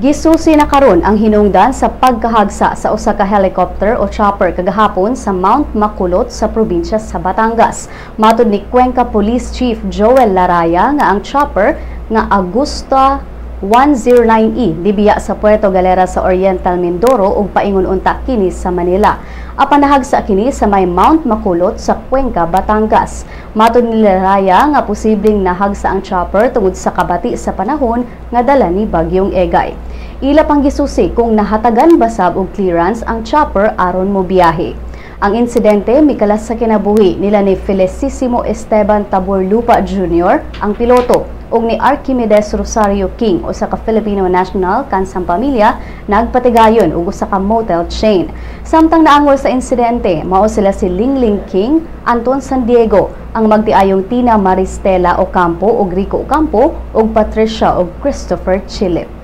Gisusi na karon ang hinungdan sa pagkahagsa sa usa ka helicopter o chopper kagahapon sa Mount Makulot sa probinsya sa Batangas. Matod ni Cuenca Police Chief Joel Laraya nga ang chopper nga Agusta 109E dibiya sa Puerto Galera sa Oriental Mindoro ug paingon unta kini sa Manila. Apan nahagsa kini sa may Mount Makulot sa Cuenca, Batangas. Matod ni Laraya nga posibleng nahagsa ang chopper tungod sa kabati sa panahon nga dala ni Bagyong Egay. Ila pang gisusi kung nahatagan basab og clearance ang chopper aron mobiyahe. Ang insidente mikalas sa kinabuhi nila ni Felicissimo Esteban Taborlupa Jr., ang piloto, ug ni Archimedes Rosario King, usa ka Filipino national kansang pamilya nagpatigayon og usa ka motel chain. Samtang naangol sa insidente, mao sila si Lingling King, Anton San Diego, ang magtiayong Tina Maristela Ocampo ug Rico Ocampo ug Patricia ug Christopher Chilip.